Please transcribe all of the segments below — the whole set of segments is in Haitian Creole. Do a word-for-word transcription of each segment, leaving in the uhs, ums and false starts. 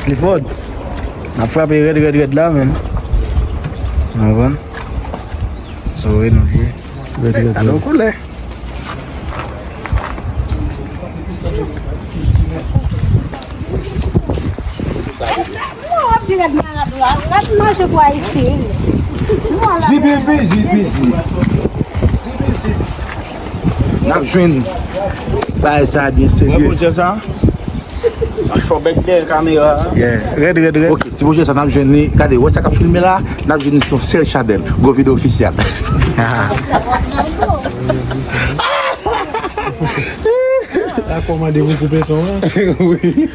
Clifford, n ap frape rèd, rèd, rèd la, menn. Ou konprann? So, wi, nou ye. Rèd, rèd, rèd. Gade yon koulè. Mwen w ap di rèd malad la, rèd manje pou Ayiti. Zipipi, zipipi. Zipipi. N ap jwenn bagay sa byen serye. Mwen pou di sa. Mwen fò bèk dèyè kamera. Yeah. Rèd, rèd, rèd. Ok, ti pwojè sa n ap jwenn li. Gade, wè sa k ap filme la, n ap jwenn li sou sèl chanèl Govido Official. A kòmande pou koupe son an. Wi.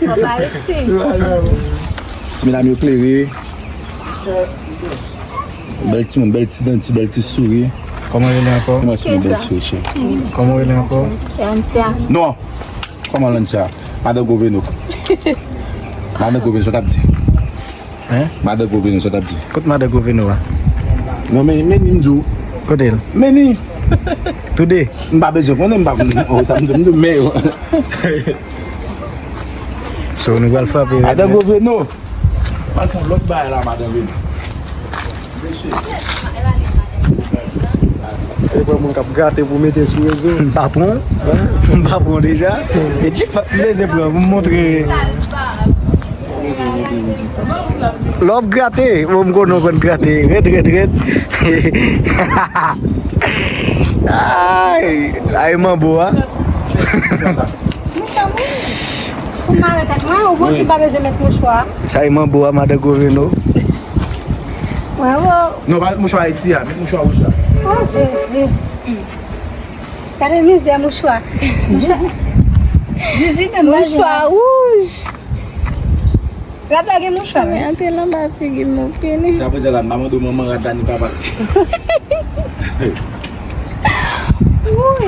Ti medam yo klere. Bèl timoun, bèl ti danti, bèl ti souri. Kòman rele ankò? Kòman rele ankò? Kòman rele ankò? Lancia. Non. Kòman Lancia? Madan Goveno. Madan Goveno, sa w t ap di? Hein? Madan Goveno, sa w t ap di? Kot madan Goveno a? Non, men, men ni m di w. Kote l? Men ni. Toude. M pa bezwen konnen, m pa konn. Oh, sa m di, m di, men. So, nou pral frape. Madan Goveno. Pral fè yon lòt bagay la, madan Vini. Mesye. E pran moun k ap grate pou mete sou rezo. M pa pran. M pa pran deja. E G-Fac m bezwen pran pou m montre. Lè w ap grate, bon, m konnen w konn grate. Rèd, rèd, rèd. Ay, ay, manbo a. Mouchwa, wi. Pou m mare tèt mwen, ou bon, ti pa bezwen met mouchwa. Sa e manbo a, madan Goveno. Bravo. Non, pa met mouchwa Ayiti a, met mouchwa wouj la. Oh, Jezi. Gade mizè mouchwa. Mouchwa. Dizuit menm. Mouchwa wouj. Rad la gen mouchwa, men. Antre l anba figi m, mon pye li. Se apre sa la, m pa mande w manman rad la ni papa. Wouy.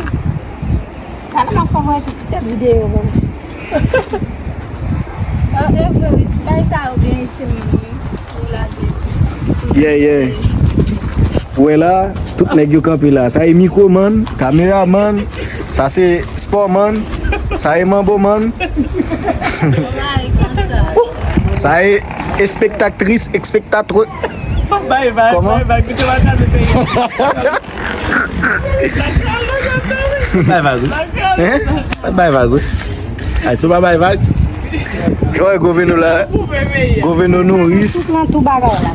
Talè m ap fè w wè tout ti tèt videyo, bon. Oh, e vre, wi, ti bagay sa yo byen itil, wi. Pou lage. Yeah, yeah. Ou wè la, tout nèg yo kanpe la. Sa e mikwomann, kameramann, sa se spòmann, sa e manbomann. Sa e espektaktris, espektatris. Bay vag, kòman? Bay vag, kite m al kraze peyi. Bay vag, wi. Hein? Bay vag, wi. Ay, si w pa bay vag. Jan w wè Goveno la. Goveno nouris. Tout nan tou bagay la.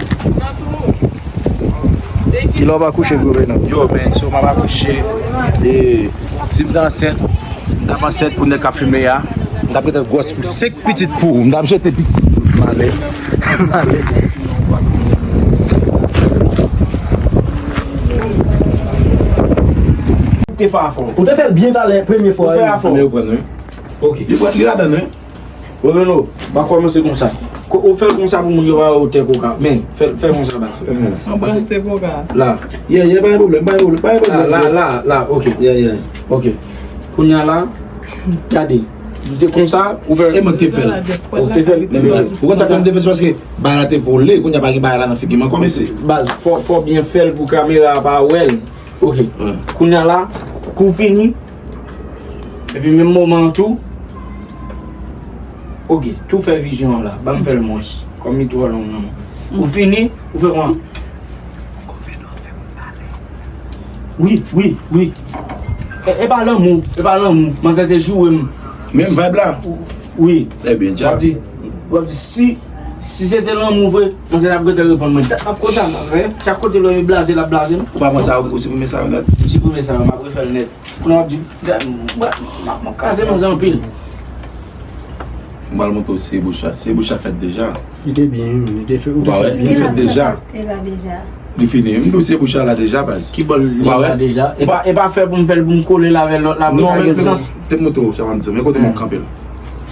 Kilè w ap akouche, Goveno? Yo, men, si w pa akouche, e, si m te ansent, m t ap ansent pou nèg k ap filme a, m t ap gentan gwòs pou senk pitit pou ou. M t ap jete pitit. M ale. M ale. Te fè afè w. Ou te fè l byen talè, premye fwa. Ou fè afè w. Men yo pran, wi. Ok. Li pran, li ladann, wi. Reno, pa kòmanse konsa. Ko-, ou fè l konsa pou moun yo pa wè ou tè koka. Men, fè, fè konsa, baz. Mwen panse koka. La. Yeah, yeah, pa gen pwoblèm, pa gen pwoblèm, pa gen pwoblèm. La, la, la, la, ok. Yeah, yeah. Ok. Kounye a la, gade. Li te konsa, ou fè. E mwen ki te fè l. Ou te fè l. Ou konn sa fè m te fè l, se paske bagay la te vole, kounye a pa gen bagay la nan figi m ankò, mesye. Baz, fò, fò byen fè l pou kamera a pa wè l. Ok. Kounye a la, kou fini, epi menm moman an tou, ok, tou fè vizyon an la, ban m fè l mwens, kòm li twò long nan men. Ou fini, ou fè kòman? Wi, wi, wi. E, e pa lanmou, e pa lanmou. Manzè te joure m. Menm vibe la? Wi. Ebyen, w ap di, w ap di, si, si se te lanmou vre, manzè t ap gentan reponn mwen. Dat m ap kontan, manzè. Chak kote lò yo blaze, l ap blaze m. Ou pa pran sa, ou siprime sa yo nèt? M siprime sa yo, m ap refè l nèt. Kounye a w ap di, gad, mwen, mwen, mwen kraze manzè anpil. Mwen al montre w se bouch la. Se bouch la fèt deja. Li te byen, wi, li te fè, ou te fè byen. Li fèt deja. Li fini. M di w se bouch la la deja, baz. Ki bò l la deja? E pa, e pa fè pou m fè l pou m kole l avè lòt la pou l pa gen sans. Non, men, men, te montre w sa m ap di w. Men kote mwen kanpe l.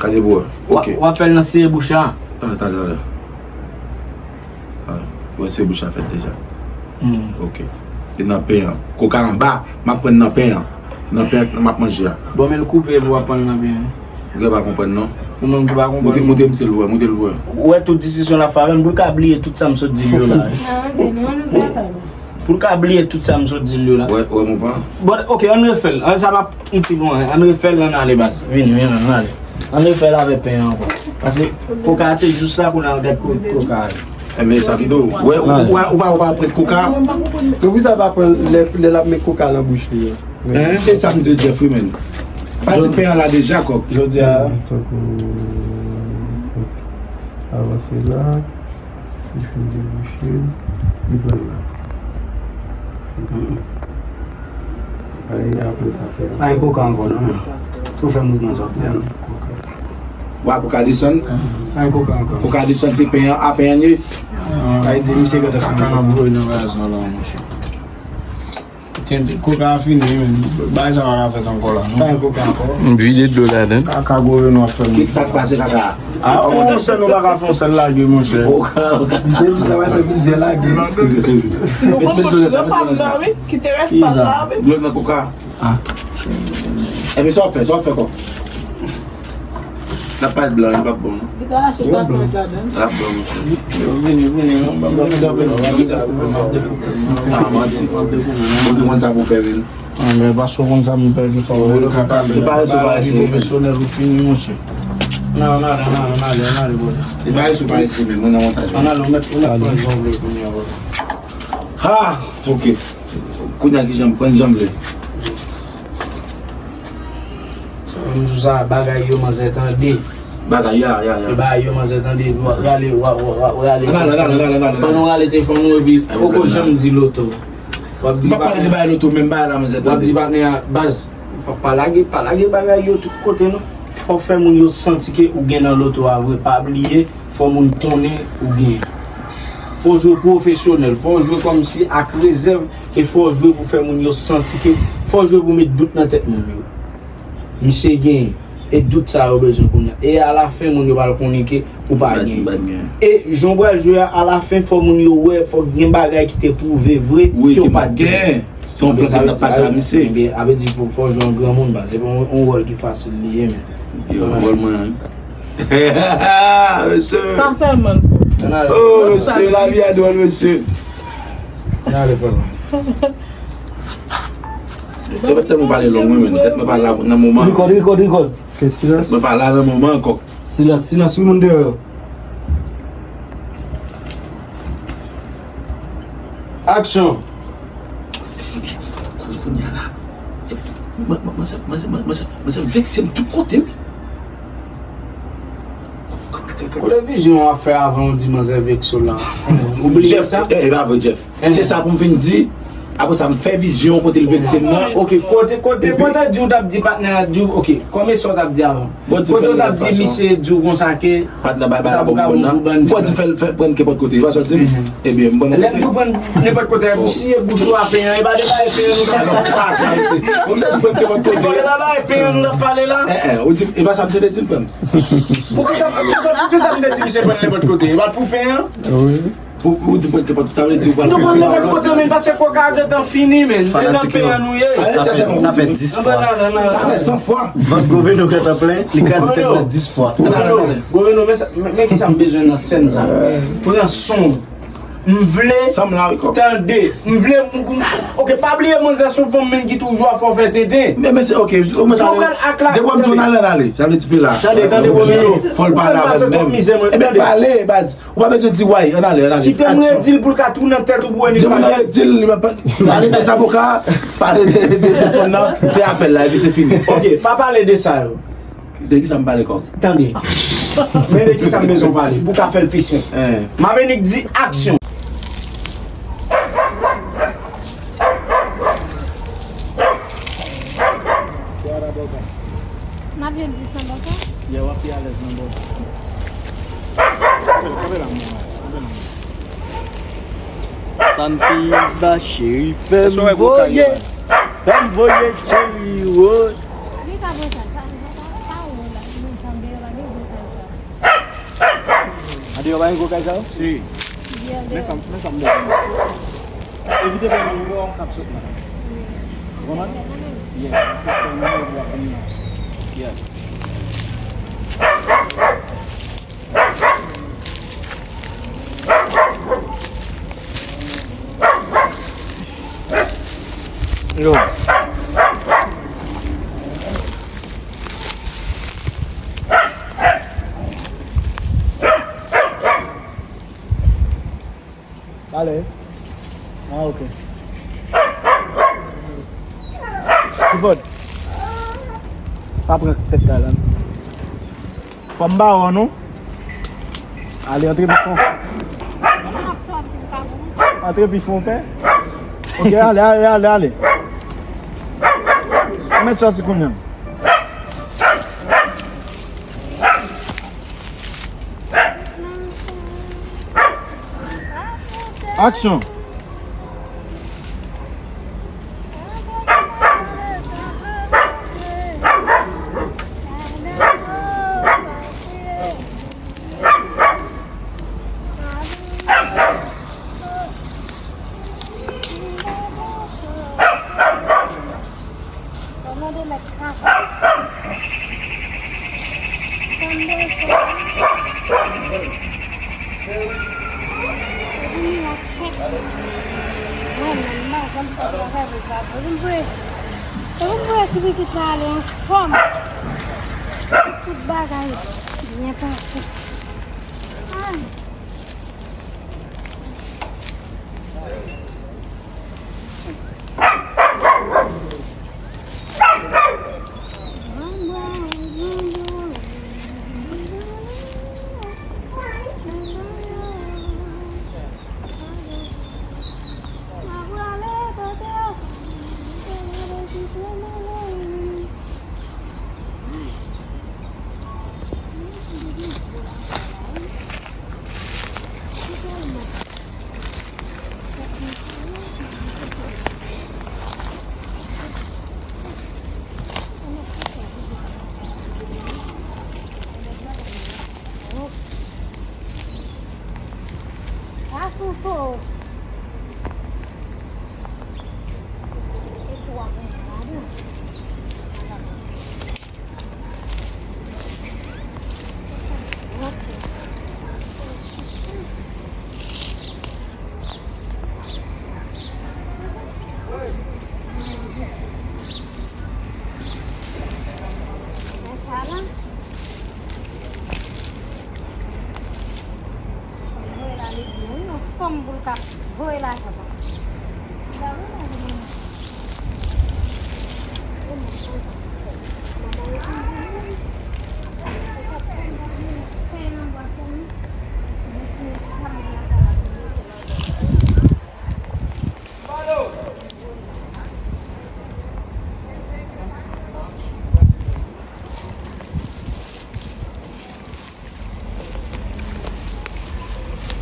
Gade pou wè. Ok. W ap fè l nan sere bouch la. Talè, talè, talè. Alò, wè se bouch la fèt deja. Hmm. Ok. E nan pen an. Koka anba, m ap pran nan pen an. Nan pen an m ap manje a. Bon, men l koupe epi w ap pran l nan pen an. Ou gen pa konprann non. Ou menm ki pa konprann. Moute, moute misye l wè, moute l wè. Ou wè tout diskisyon l ap fè avè m, pou l ka bliye tout sa m sot di l yo la. Ah, di non, nou dakò. Pou l ka bliye tout sa m sot di l yo la. Wè, wè mouvan. Bon, ok, ann refè l. An, sa p ap itil mwen, ann refè l, ann ale baz. Vini, vini, ann ale. Ann refè l avè pen an ankò. Paske koka te jis la, kounye a gad ko-, koka a. Enben, sa m di w. Wè, ou, ou, ou pa, ou pa pran koka. Men poukisa pa pran lè, lè l ap met koka nan bouch li an? Hein? Se sa m di Jeff wi, men. Pati pen an la deja, kòk. Jodi a. Tankou, avanse la. Li fin debouche, li pran la. Ay, apre sa fè. Pa gen koka ankò, non. Ou fè mouvman sa w ap fè. Wa pou ka desann. Pa gen koka ankò. Pou ka desann, se pen an, a pen an ye. Sa vle di, misye gentan fini. Koka nan boure nan rason la, monchè. Kenbe, koka a fini, men. Bagay sa pa ka fèt ankò la, non. Pa gen koka ankò. M vide dlo ladan. Kaka gwo nou ap fè. Ki sa k pase, kaka? Ah, on sèl, nou pa ka fè on sèl lage, monchè. Koka, koka. M te di sa va fè plizyè lage. Sinon, met, met dlo nan sa, met dlo nan sa. Kite rès pa la, wi. Dlo nan koka. Ah. Epi sa w fè, sa w fè kòk. L ap parèt blan, li p ap bon, non. Li ka rache kat mèt ladan. L ap bon, monchè. Yo, vini, vini, non. Ban m vini kanpe, non. Ban m vini kanpe, non. Ah, manti. Ou te konn sa pou fè, vini. Ah, men paske w konn sa m fè ki fè w rele kanpe. Li pa resi pa isi. Pwofesyonèl ou fini, monchè. Non, non, non, non, non, non, non, non, non. Li pa resi pa isi, men mwen nan montaj. Ann ale, ou mèt, ou mèt pran jan w vle kounye a, bro. Ha! Ok. Kounye a ki jan m pran jan m vle. M sou sa, bagay yo manzè tande. Bagay, ya, ya, ya. E bagay yo manzè tande, w ap rale, w ap, w ap, w ap rale telefòn. Ann ale, ann ale, ann ale, ann ale. Pandan w rale telefòn ou, epi poko janm di loto. W ap di patnè a. M p ap pale de bagay loto, menm bagay la manzè tande. W ap di patnè a, baz, pa, pa lage, pa lage bagay yo tout kote, non. Fò w fè moun yo santi ke ou gen nan loto a vre, pa bliye. Fò moun konnen ou gen. Fò w jwe pwofesyonèl, fò w jwe kòmsi ak rezèv, e fò w jwe pou fè moun yo santi ke, fò w jwe pou met dout nan tèt moun yo. Misye gen, e dout sa yo bezwen kounye a. E alafen, moun yo pral konnen ke ou pa gen. E jan w pral jwe a, alafen, fò moun yo wè, fò gen bagay ki te pwouve vre ke w pa t gen. Se yon plan sa k ap pase a misye. Ebyen, sa vle di fò, fò w jwe an granmoun, baz. Se pa yon, yon wòl ki fasil li ye, men. Yo, wòl mwen, wi. Mesye. Sa sèlman l fò. Oh, mesye, lavi a dwòl, mesye. N ale, frè mwen. Yo, tèt mwen pale long, wi, men. Tèt mwen pa la nan moman. Record, record, record. Tèt mwen pa la nan moman ankò. Silans, silans, wi, moun deyò yo. Aksyon. Kounye a la. Mwen, mwen, mwen, mwen, mwen, mwen, mwen, mwen vekse m tout kote, wi. Kote vizyon w ap fè avan w di manzè vekse w la? Ou bliye sa? Jeff, e, e pa vre, Jeff. Se sa pou m vin di. Apre sa, m fè vizyon kote l vekse m nan. Ok, kote, kote, pandan di w t ap di patnè a, di w, ok, kòm e sa w t ap di avan. Kote w t ap di misye di w konsa ke patnè bay bay la bon bon nan. Ou kwè di fè l fè pran kenpòt kote, e pa sa w di m? Ebyen, m pran nenpòt kote. Lè m di w pran nenpòt kote, pou siye bouch ou a pen an, e pa de bagay pen an nou t ap pale. Ou di pran kenpòt kote. E pa bagay pen an nou t ap pale la. Eh, eh, ou di, e pa sa misye te di m, frè m. Poukisa, poukisa, poukisa m te di misye pran nenpòt kote? E pa pou pen an? Wi. Pou, pou di pran kenpòt, sa vle di ou pral pran nenpòt kote, men, paske koka a gentan fini, men. Se nan pen an nou ye. Sa fè, sa fè dis fwa. Sa fè san fwa. Vant Goveno gentan plen, li kraze sèt nan dis fwa. Goveno, men sa, men, men kisa m bezwen nan sèn sa. Pran son. M vle tande. M vle, m, m, ok, pa bliye manzè sou fanm menm ki toujou ap fè w fè tenten. Men, men se, ok, ou mwen sa. Depi w ap di w n ale, n ale. Sa vle di pe la. Tande, tande, Goveno. Fò l pale avè m menm. Ebyen, pale, baz. Ou pa bezwen di way, ann ale, ann ale. Kite m redi l pou l ka tounen tèt ou pou wè nèg. Depi w redi l, li pa, pa, pale de zaboka, pale de, de, de fanm nan, fè apèl la, epi se fini. Ok, pa pale de sa yo. De kisa m pale kòk? Tande. Men de kisa m bezwen w pale, pou w ka fè l pi senp. M ap enik di aksyon. M ap jwenn plis nan bòkò? Yeah, w ap pi alèz nan bòkò. Kanpe la, kanpe la, kanpe la. Santiva cheri, fè m voye, fè m voye cheri, woy. Li ka bon sa, sa, sa, sa, sa, ou la, nou, sa m te yo la, li bon sa, sa. Andeyò pa gen gwo kay sa yo? Si. Men sa, men sa m bezwen. Evite pran yon bò k ap sot la. Ou konprann? Yeah, ou ka pran yon bò k ap vini la. Yeah. Yo. Ale. Ah, ok. Clifford. Pa pran tèt kay la. Fò m ba w non. Ale, antre pi fon. Mwen ap sòti, m ka vomi. Antre pi fon, pè. Ok, ale, ale, ale, ale. Mwen mèt sòti kounye a. Aksyon! Sa mande mèt kase. Sa m bezwen. Epi mirak sèk. Mwen menm, m pa janm fè travay pou sa. Epi m voye, epi m voye ti pitit la ale anfòm. Tout bagay byen pase. Ay. Sa se yon towo. E twa konsa ladan. Voye l ale byen wi, yon fanm pou l ka voye lajan pa.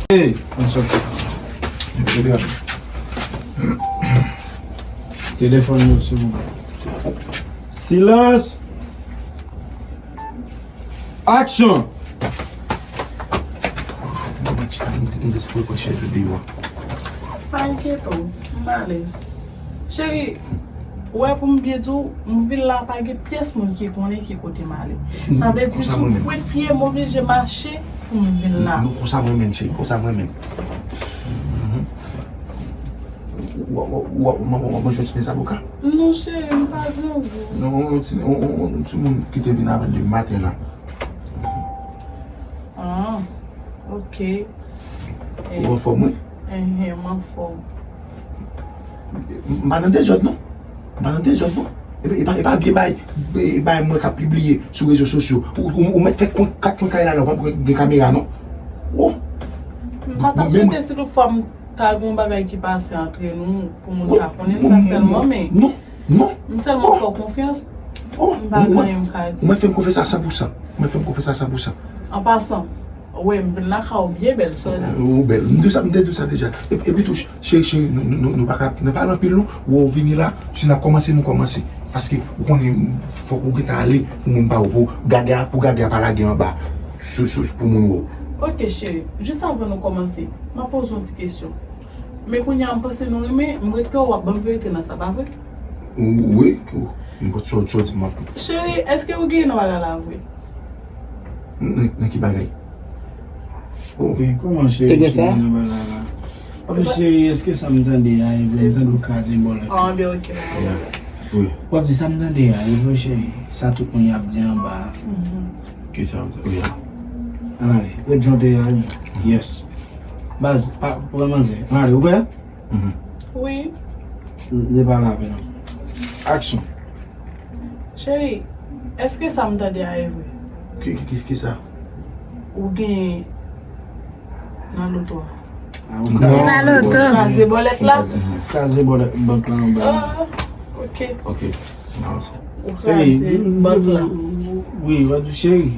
Hey, ann sòti. Telefòn yo, silvouplè. Silans! Aksyon! Pa enkyete w, m alèz. Cheri, ou wè pou m byen di w, m vin la pa gen pyès moun ki konnen ki kote m ale. Sa vle di si w pwent pye m oblije mache pou m vin la. Non, konsa m renmen l, cheri, konsa m renmen l. Ou ap manje yon ti pye zaboka? Non, cheri, m pa grangou. Non, yon ti, yon, yon, yon timoun ki te vin avè l depi maten la. Ah, ok. Ou anfòm, wi? Enhen, m anfòm. M pa nan dezòd, non. M pa nan dezòd, non. E pa, e pa, e pa vye bay, e bay mwen k ap pibliye sou rezo sosyo. Ou, ou, ou mèt fè kwen, kat kwen kay la, non, pa gen kamera, non. Oh! M pa t ap swete si toutfwa m ta gen yon bagay ki pase antre nou, pou moun ta konnen sa sèlman, men. Non, non. M sèlman fè w konfyans. M pa gen anyen m ka di. Ou mèt fè m konfyans a san pou san. Ou mèt fè m konfyans a san pou san. An pasan, ou wè m vin lakay ou byen bèl, sa w di. Ou bèl. M di w sa, m te di w sa deja. Epi, epi tou, cheri, cheri, nou, nou, nou, nou pa ka, nou pale anpil non. Ou wè w vini la, si n ap kòmanse, nou kòmanse. Paske ou konnen fòk ou gentan ale pou moun pa wè w, pou gaga, pou gaga pa lage anba. Sou, sou, pou moun wè w. Ok, cheri, jis avan nou kòmanse, m ap poze w yon ti kesyon. Men kounye a, m panse nou renmen, m ret kwè w ap ban m verite nan sa, pa vre? Wi, m konn sa w di m ap. Cheri, èske ou genyen nan bagay la vre? Nan, nan ki bagay? Oh. Men kòman cheri, cheri nan bagay la? Anben cheri, èske sa m tande a, e vre m tande w kraze bòlèt? Ah, anben ok. Wi. W ap di sa m tande a, e vre cheri, sa tout moun y ap di anba a. Ki sa w di? Wi. Ann ale, ret jan w te ye a, wi. Yes. Baz, pa pran manzè. Ann ale, ou prè? Mhm. Wi. Se pa lapenn non. Aksyon. Cheri, èske sa m tande a e vre? Ki, ki, ki, ki sa? Ou gen nan loto a. Ah, ou kraze. Nan loto. Kraze bòlèt la. Kraze bòlèt bank la anba. Ah, ok. Ok. Ou kraze bank la. Wi, w ap di, cheri,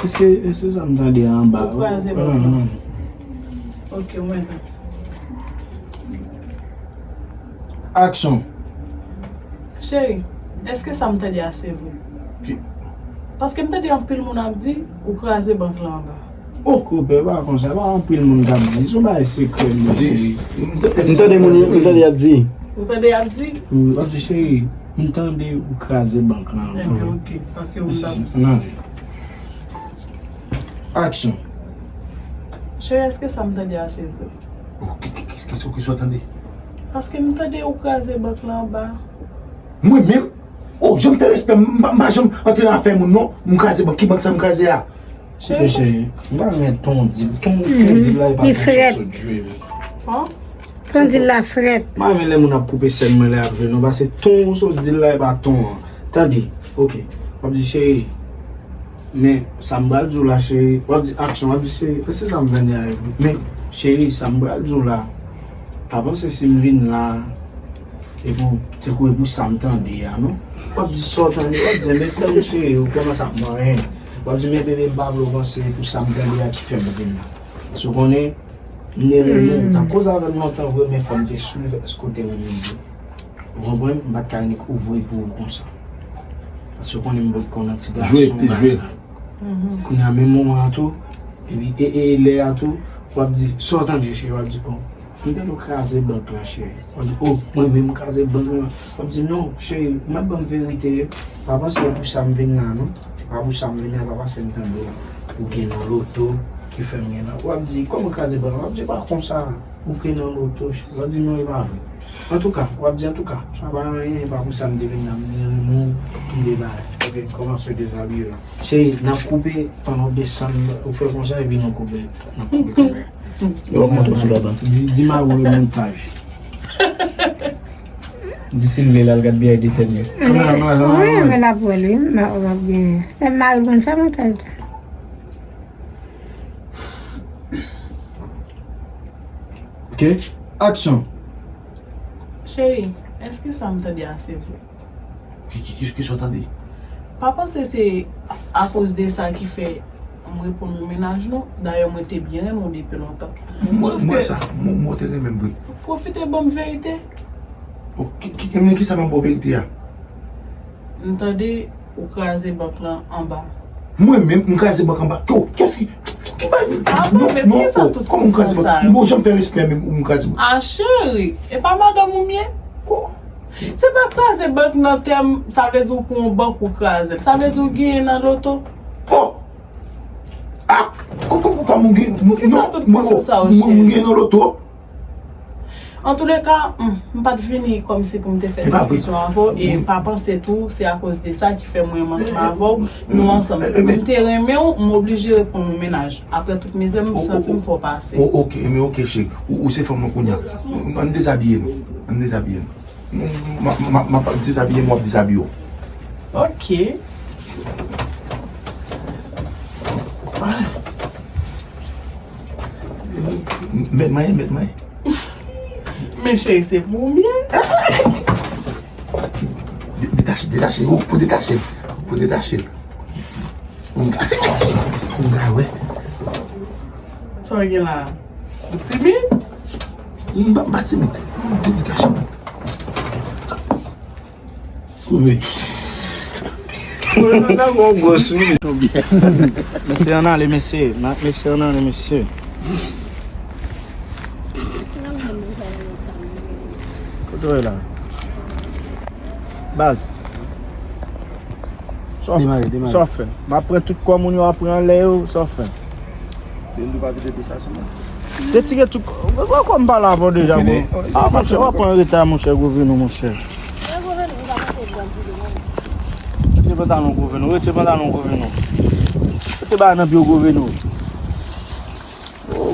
èske, èske sa m tande a anba? Ou kraze bank la. Ok, mwen. Aksyon. Cheri, èske sa m tande a se vre? Ki? Paske m tande anpil moun ap di, ou kraze bank la anba. Oh! Koupe, pa konsa, pa anpil moun k ap di, se yon bagay sekrè, mesye. M tande moun, m tande y ap di. Ou tande y ap di? Wi, w ap di, cheri, m tande ou kraze bank la anba. Ebyen, ok, paske moun t ap di. Nan. Aksyon. Cheri, èske sa m tande a se vre? Oh, ki, ki, ki, ki, ki sa w tande? Paske m tande ou kraze bank la anba. Mwen menm? Oh, jan m fè respè m, m pa, m pa janm antre nan afè moun non. M kraze bank, ki bank sa m kraze a? Cheri, cheri, m pa renmen ton w di, ton, ton w di la, e pa ton w sot jwe. Ton w di la frèt. M pa renmen lè moun ap koupe sèn mwen lè y ap jwe non, paske ton w sot di la, e pa ton an. Tande, ok, w ap di, cheri, men sa m pral di w la, cheri, w ap di aksyon, w ap di, cheri, èske sa m tande a e vre? Men, cheri, sa m pral di w la, pa panse si m vin la, e pou, tankou e pou sa m tande a, non. W ap di sa w tande, w ap di, men tann cheri, ou kòmanse ap manyen. W ap di, men bebe, m pa vle w panse e pou sa m tande a ki fè m vin la. Si w konnen, m te renmen w, t ap koze avè m lontan vre, men fò m te swiv èske w te renmen m vre. Ou konprann? M pa t ka nik ouvri pou ou konsa. Paske w konnen m potko nan ti gason bagay sa. Kounye a menm moman an tou, epi e, e, lè a tou, w ap di, sa w tande, cheri, w ap di, oh, m tande w kraze bank la, cheri. W ap di, oh, mwen menm m kraze bank la. W ap di, non, cheri, ou mèt ban m verite, pa panse e pou sa m vin la, non. Pa pou sa m vin la, pa paske m tande w gen nan loto ki fè m gen nan. W ap di, kòman kraze bank la? W ap di, e pa konsa. Ou gen nan loto, cheri. W ap di, non, e pa vre. Antouka, w ap di, antouka, sa pa anyen, e pa pou sa m te vin la, m te renmen w, m te bagay. Ok, kòmanse dezabiye la. Cheri, n ap koupe, pandan w desann, ou fè konsa, epi nou koupe, n ap koupe kamera. Yo, w ap monte sou la ban. Di, di mari w montaj. Di si l vle l al gad B I D sèn yo. Kamera, kamera, kamera. Mwen, mwen ap wè l, wi, m ap, m ap gen. Lè mari l konn fè montaj tou. Ok, aksyon. Cheri, èske sa m tande a se vre? Ki, ki, ki, ki sa w tande? Pa panse se akoz de sa ki fè m reponn ou mennaj non. Dayè, mwen te byen renmen w depi lontan. Mwen, mwen sa, mwen, mwen te renmen m vre. Pwofite ban m verite. Oh, ki, ki, ki, ki sa m ap ba w verite a? M tande ou kraze bank lan anba. Mwen menm, m kraze bank anba. Kyo, kiyès ki, ki bay, ah, non, men non, kisa oh, tout kòman m kraze bank? Bon, jan m fè respè menm, ou m kraze bank. Ah, cheri, e pa madanm ou m ye? Oh. Se pa kraze bank nan tèm, sa vle di ou pran yon bank ou kraze l. Sa vle di ou genyen nan loto. Oh! Ah! Kò, kò, kò, kòman ou gen, non, mwen, mwen, mwen genyen nan loto. Antouleka, m, m pa t vini kòmsi pou m te fè diskisyon avè w, e pa panse tou, se akoz de sa ki fè mwen renmen ansanm avè w, nou ansanm. M te renmen w, m oblije reponn ou mennaj. Apre tout mizè m, m santi m fè w pase. Oh, ok, men ok, cheri. Ou, ou se fanm mwen kounye a. Ann dezabiye nou. Ann dezabiye nou. M, m, m, m ap dezabiye m, w ap dezabiye w. Ok. Mèt mwen, mèt mwen. Men cheri, se pou w m ye. De-, detache, detache, ou pou detache l. Ou pou detache l. Ou ka, ou ka wè. Sa w gen la? Ou timid? M pa, m pa timid. De-, detache l. Koupe. Koupe nan gwo gwo sou li. Mesye, ann ale, mesye. Mesye, ann ale, mesye. Kote w ye la? Baz. Sa w, demare, demare. Sa w fè? M ap pran tout kò moun yo, w ap pran anlè yo, sa w fè? Retire tout kò, kò m pa la avè w deja, bro. Ah, monchè, w ap pran reta, monchè, gwo vino, monchè. Retire pantalon, gwo vino, retire pantalon, gwo vino. Retire bagay nan pye w, gwo vino. Oh,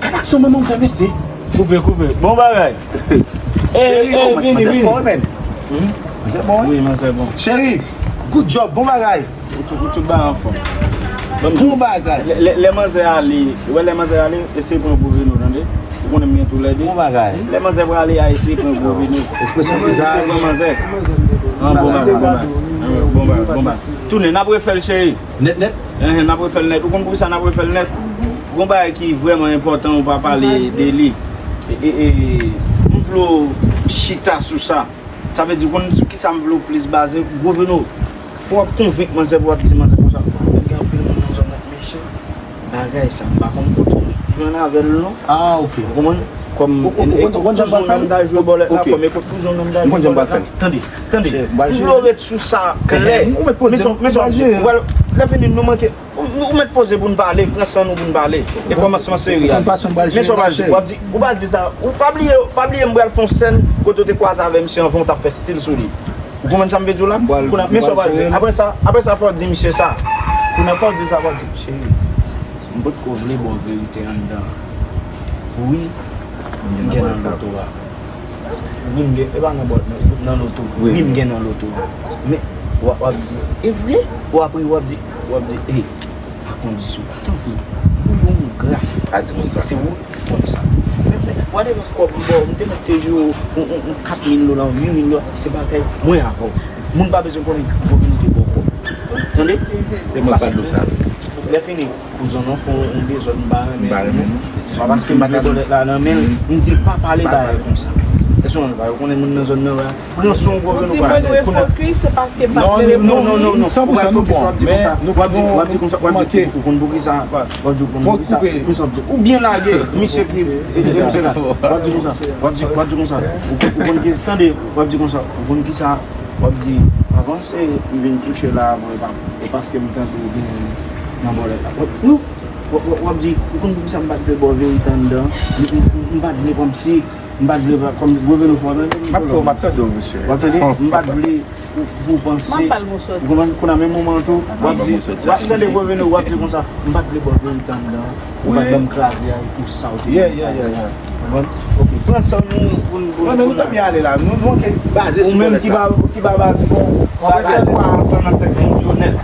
Kaka sou manman m fè, mesye. Koupe, koupe. Bon bagay. Ey, ey, vini, vini. Manzè bon, wi, manzè bon. Cheri, good job, bon bagay. Ou tout, ou tout bagay anfòm. Bon bagay. Lè, lè, lè manzè ale, ou wè lè manzè ale, eseye pran gwo veno, tande? Ou konnen m gen toulède. Bon bagay. Lè manzè prale a, eseye pran gwo veno. Ekspresyon vizaj. Eseye pran manzè. An bon bagay, bon bagay. Bon bagay, bon bagay. Tounen, n ap refè l, cheri. Nèt, nèt. Enhen, n ap refè l nèt. Ou konn poukisa n ap refè l nèt? Gon bagay ki vrèman enpòtan ou pa pale de li. E, e, e, m vle w chita sou sa. Sa vle di, ou konn sou kisa m vle w plis baze? Gwo Veno, fò w ap konvenk manzè pou w ap di manzè konsa. Gen anpil moun nan zòn nan ki mesye. Bagay sa, m pa konn kote w jwenn avè l non. Ah, ok. Ou konprann? Kòm ekip kouzon nan m ta jwe bòlèt la, kòm ekip kouzon nan m ta jwe bòlèt la. Tande, tande. M vle w ret sou sa klè. Men sa, men sa, lè fini nou manke, ou, ou mèt poze pou n pale, pran san nou pou n pale. E kòmansman seri a. Men sa w pral di, w ap di, ou pa di sa, ou pa bliye, pa bliye m pral fè yon sèn kote w te kwaze avè misye anvan w t ap fè stil sou li. Ou konprann sa m vle di w la? Kounye a, men sa w pral di. Apre sa, apre sa, fò w di misye sa. Kounye a, fò w di sa, fò w di, cheri, m potko vle ba w verite anndan. Wi, m gen nan loto a. Wi, m gen, e pa nan bòt, nan, nan loto. Wi, m gen nan loto a. Men, w ap, w ap di, e vre? W ap ri, w ap di, w ap di, e, pa kondisyon. Tanpri, pou yon gras. Pa di moun sa. Se ou ki konn sa. Men, men, whatever kòb m ba w, m te mèt te jwe yon, yon, yon kat mil dola, yon uit mil dola, se bagay mwen avè w. Moun pa bezwen konnen Gwo Veno te ba w kòb. Tande? E mwen pa di w sa. Lè fini, kouzon nan fè yon dezòd, m pa renmen. M pa renmen non. Se pa paske m jwe bòlèt la nan men l, m di l pa pale bagay konsa. Èske w konn bagay, ou konnen moun nan zòn nan, pran san w, Gwo Veno, pale. Ou di mwen dwe fokis, se paske m pa vle non, non, non, non. San pou san nou bon, men nou pa bon, w ap di konsa, w ap di, ou konn poukisa, w ap di, ou konn poukisa, men sa w ap di, ou byen lage, misye ki, e, e, misye la, w ap di konsa, w ap di, w ap di konsa, ou konn, ou konn ki, tande, w ap di konsa, ou konn kisa, w ap di, avanse, m vin kouche la avan, e pa, e paske m tande w gen nan bòlèt la. W ap, w, w, w, w ap di, ou konn poukisa m pa t vle ba w verite anndan, m, m, m, m pa t vle kòmsi, M pa t vle pa, kòm Gwo Veno fò tande. M ap tande w, m ap tande w, mesye. W ap tande? M pa t vle pou, pou w panse. M ap ba l yon sòti. Ou konprann? Kounye a menm moman an tou, w ap di, w ap tande Gwo Veno, w ap di konsa, m pa t vle ba w verite anndan. Ou pa t ban m kraze a pou sa w te fè. Yeah, yeah, yeah, yeah. Ou konprann? Ok. Pran san nou pou n, pou n, non, men nou ta byen ale la. Nou, nou manke baze sou bòlèt la. Ou menm ki ba, ki ba baze, bon, w ap fè twa san nan tèt moun yo nèt.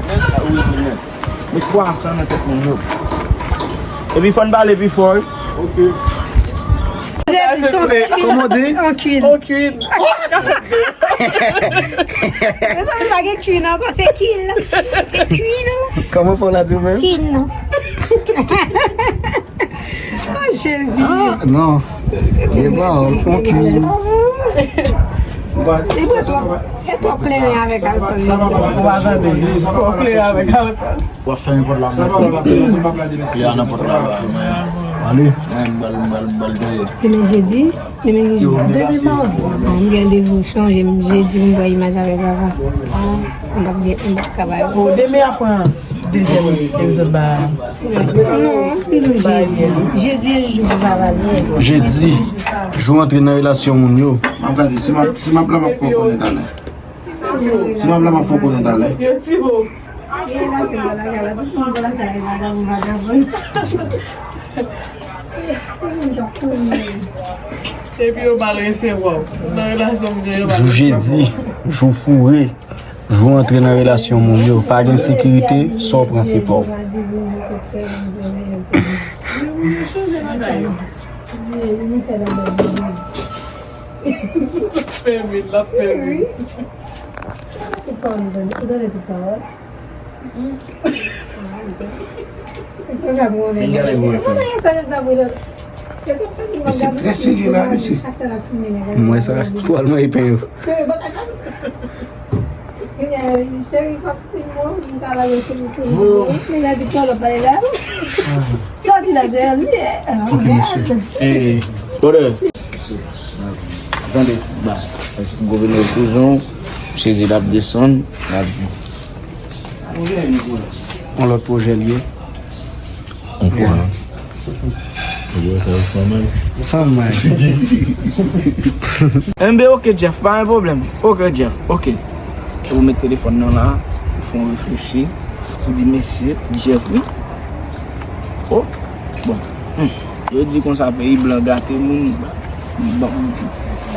Wi, wi, nèt. Met twa san nan tèt moun yo. Epi fò n pale pi fò, wi. Ok. Kòman w di? On kwin. On kwin. Mezanmi, pa gen kwin ankò, se kil. Se kwin, non? Kòman fò w la di w menm? Kwin, non. Oh, Jezi. Ah, non. E pa, on kwin. Li bwè twòp, e twòp kleren avèk alkòl. Ou pa tande, twòp kleren avèk alkòl. W ap fèmen pòt la, mwen. Kleren nan pòt la. Ale. Mwen, m bal, m bal, m bal dèyè. Demen jedi, demen, demen madi. Bon, m gen randevou, chonje m, jedi, m pran imaj avèk papa. M p ap gen, m p ap ka bay. Bon, demen ap pran dezyèm epizòd ba. Non, li nou jedi. Jedi e jou pou papa li ye. Jedi, jou antre nan relasyon moun yo. M ap gade, si m ap, si m ap la, m ap fè w konnen talè. Si m ap la, m ap fè w konnen talè. Yo ti bo. Gen relasyon bò lakay la, tout moun bò lakay la, vagabon, vagabon. Epi yo mal resevwa w. Nan relasyon m gen, yo mal resevwa w. Jou jedi, jou foure, jou antre nan relasyon moun yo. Pa gen sekirite, sa w pran se pa w. Fèmen, l ap fèmen. Tout pawòl, ou tande, ou tande tout pawòl. Konsa pou mwen menm. Mwen sa, trè serye la, mesye. Mwen sa, twal mwen epen yo. Cheri, pa fin mwen, m ka lage cheri toujou. Nèg la di twal ap pale la. Sòti la dèyè li. Eh, brother. Tande, ba, Gwo Veno kouzon, misye di l ap desann, l ap. Yon lòt pwojè l ye. On fwa. Ou wè sa yo san may. San may. Enben, ok, Jeff, pa gen pwoblèm. Ok, Jeff, ok. Ou met telefòn nan la, ou fè yon reflechi, ou di, "Mesye, Jeff, wi." Oh, bon. Hmm. Yo di konsa, peyi blan gate moun. Ban,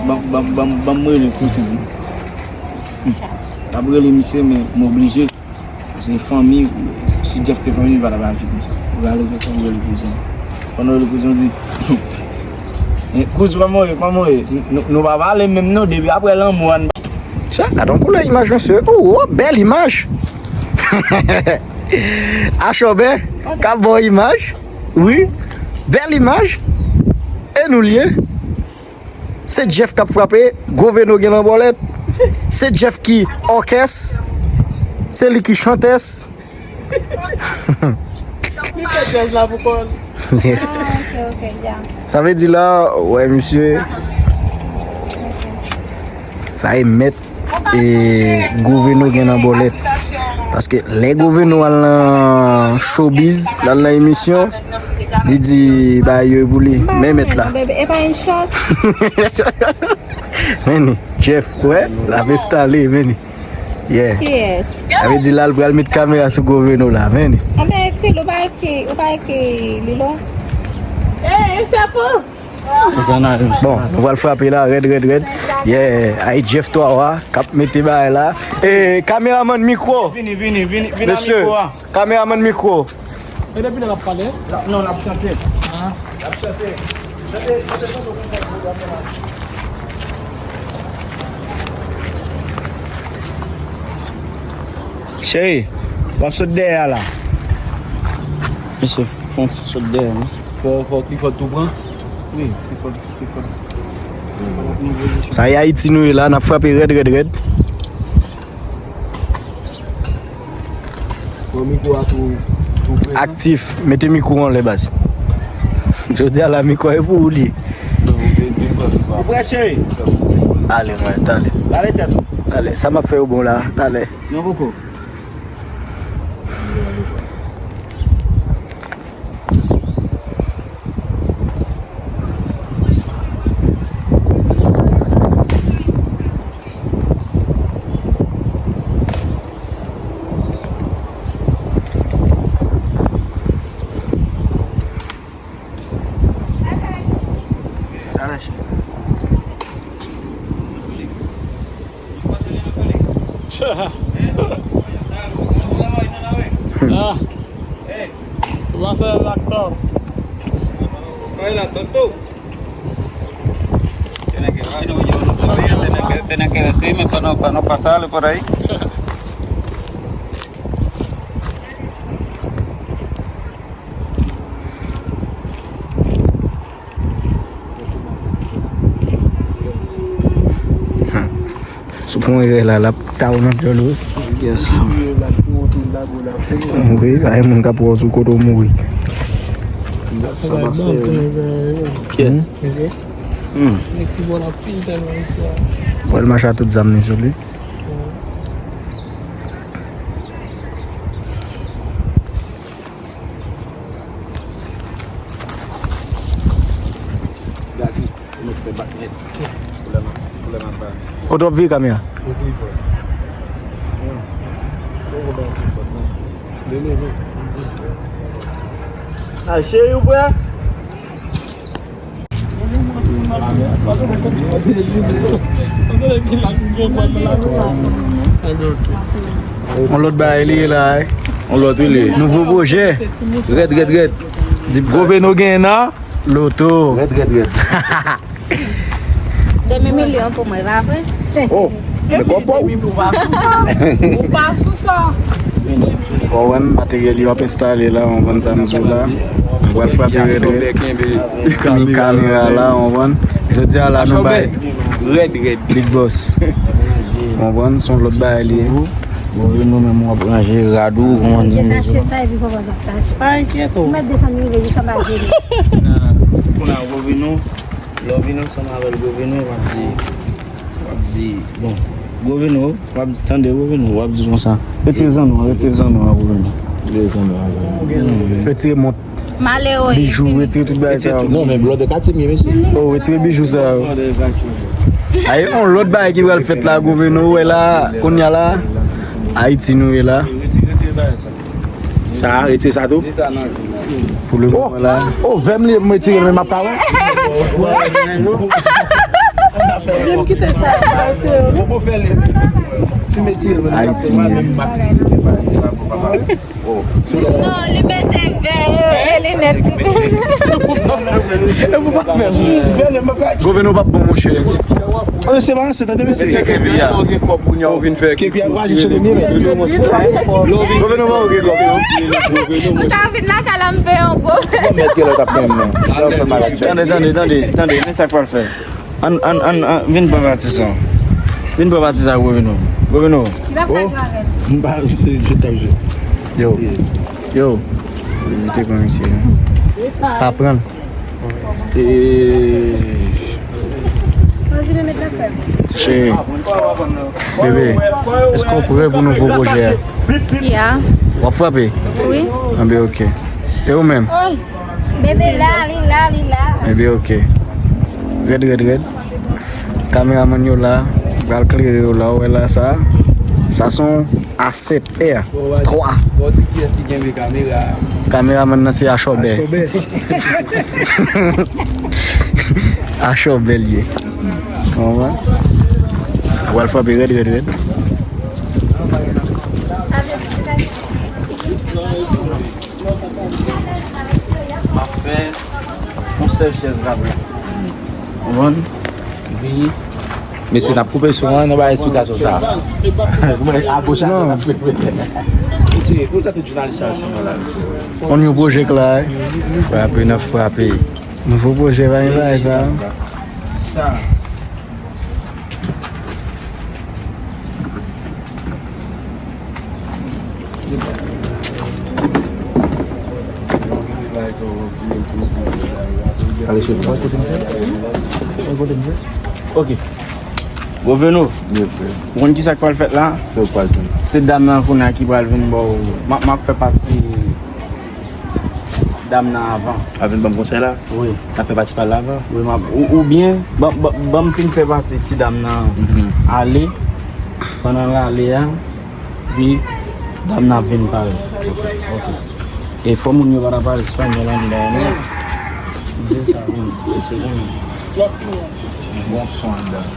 ban, ban, ban, ban m rele kouzen m. Hmm. M ap rele misye, men m oblije. Se fanmi, si Jeff te fanmi, li pa t ap aji konsa. Ou rale telefòn, ou rele kouzen. Pandan w rele kouzen, ou di, "Eh, kouzen, kòman w ye? Kòman w ye?" Nou, nou pa pale menm non, depi apre lanmò a, n Sa, gad yon koulè imaj, mesye. Oh, oh, bèl imaj. Achòbè, k ap ba w imaj. Wi, bèl imaj. E nou l ye. Se Jeff k ap frape. Gwo Veno gen nan bòlèt. Se Jeff ki òkès. Se li ki chantès. Li fè djaz la pou kò l. Yes. Ah, ok, ok, dja. Sa vle di la, wè, misye. Sa e mèt e Gwo Veno gen nan bòlèt. Paske lè Gwo Veno al nan showbiz, l al nan emisyon, li di bagay yo pou li. Men mèt la. Bebe, e pa yon shot. Men ni, Jeff, wè, l ap enstale, men ni. Yeah. Kiyès? Sa vle di la, l pral met kamera sou Gwo Veno la, men ni. Anben, ekri l, ou pa ekri, ou pa ekri Lilo? Ey, e sa pou? Bon, nou pral frape la, rèd, rèd, rèd. Yeah, ay Jeff twa wa, k ap mete bagay la. E, kameramann mikwo. Vini, vini, vini, vini a mikwo a. Mesye, kameramann mikwo. E depi lè l ap pale? Non, l ap chante. Ah. L ap chante. Chante, chante, chante, w konn fè pwogram nan. Cheri, w ap sot dèyè a la. Mesye, fè yon ti sot dèyè, non. Fò, fò Clifford tou pran. Wi, Clifford, Clifford. Sa e Ayiti nou ye la, n ap frape rèd, rèd, rèd. Bon, mikwo a tou, tou prezan. Aktif, mete mikwo anlè baz. Jodi a la, mikwo a e pou ou li ye. Non, ou gen, gen pòz pa. Ou prè, cheri? Talè, mwen, talè. Talè tèt ou. Talè, sa m ap fè yo bon la, talè. Non, poko. Ah. Kòman se la aktè? Kay la, tonton. Tiene que, ay, no, yo no sabía, tiene que, tiene que decirme para no, para no pasarle por ahí. Hmm. Si w fè yon erè la, l ap ta w nan djòl ou. Yes. Mouri, pa gen moun k ap wè w sou kote w mouri. Sa pase, wi. Yes. Hmm. Hmm. Wè l mache a tout zam li sou li. Gadi, ou mèt fè bak nèt. Koulè nan, koulè nan pa. Kote w ap vire kamera? A, cheri, ou prè? On lòt bagay li ye la, wi. On lòt, wi, li ye. Nouvo pwojè. Rèd, rèd, rèd. Di Gwo Veno gen nan loto. Rèd, rèd, rèd. Demi milyon pou mwen, pa vre? Oh, men kòb pa w. Ou pa sou sa. Ou pa sou sa. Bon, wè, materyèl yo ap enstale la, on konn sa m di w la. Mwen pral frape rèd, rèd. Kenbe kamera la, on konn. Jodi a la, nou bay rèd, rèd. Big Boss. On konn, se yon lòt bagay li ye. Bon, nou menm w ap ranje rad ou, kòman di nou? Tache sa, epi fò w ap tache. Pa enkyete w. Ou mèt desann rive jis anba je nou. Kounye a, Gwo Veno. Lè w vin ansanm avè l, Gwo Veno, w ap di, w ap di, bon, Gwo Veno, w ap tande Gwo Veno, w ap di konsa, retire zanno a, retire zanno a, Gwo Veno. Retire zanno a, Gwo Veno. Retire mont. Malere. Bijou, retire tout bagay sa yo. Non, men blòdè katye m ye, mesye. Oh, retire bijou sa yo. Ay, on lòt bagay ki pral fèt la, Gwo Veno, ou wè la, kounye a la, Ayiti nou ye la. Retire, retire bagay sa. Sa, retire sa tou. Pou le moman la. Oh, vè m li ye, m retire l, men m ap ka wè. Ebyen, m kite sa, m pa retire l. Ayiti. Non, li mete vè yo e linèt li. E pou pa fè. Gwo Veno p ap bon, monchè. An, se pa anse, tande, mesye. Mesye, kepi a. Ou vin fè kepi a, va jis sou premye, men. Gouvènman ou gen kòb, non? Ou ta vin lakay la, m peye yon gwo. Bon, mèt gen lè w t ap peye m, non. Tande, tande, tande, tande, tande, men sa k pral fè. Ann, ann, ann, ann, vin pran pati sa. Vin pran pati sa, Gouvènman. Gouvènman. Ki pa fè avè l? M pa, je, je t ap jwe. Yo. Yo. Vizite kòm isi. Pa pran l. E Cheri, bebe, èske w prè pou nouvo pwojè a? Ya. W ap frape? Wi. Anben, oke. E ou menm? Bebe la, li la, li la. Enben, oke. Rèd, rèd, rèd. Kameramann yo la, pral klere yo la, ou wè la sa. Sa se yon A sèt R twa. Bon, di kiyès ki kenbe kamera a? Kameramann nan se Achòbè. Achòbè. Achòbè l ye. Konprann? Ou pral frape rèd, rèd, rèd. M ap fè yon sèl chèz rab la. Konprann? Epi mesye, n ap koupe son an, nou bay esplikasyon sa. Agoch a, non, n ap fè. Mesye, pou sa tout jounalis sa, se mwen la, mesye. On yon pwojè k la, wi. Frape, n ap frape. Nouvo pwojè, pa gen bagay sa. Sa. Ale, chef. Ok. Gouvènman. Yes, sir. Ou konn ki sa k pral fèt la? Sa k pral fèt? Se dam nan kounye a ki pral vin ba w. M ap, m ap fè pati dam nan avan. Ap vin ban m konsèy la? Wi. N ap fè pati pa l la avan? Wi, m ap, ou, oubyen, ban, ban, ban m fin fè pati ti dam nan ale. Pandan l ale a, wi, dam nan ap vin pare. Ok. E fò moun yo pa ta pale espanyòl anndan an, non. Se sa, wi. Se sa, wi. Bon son anndan.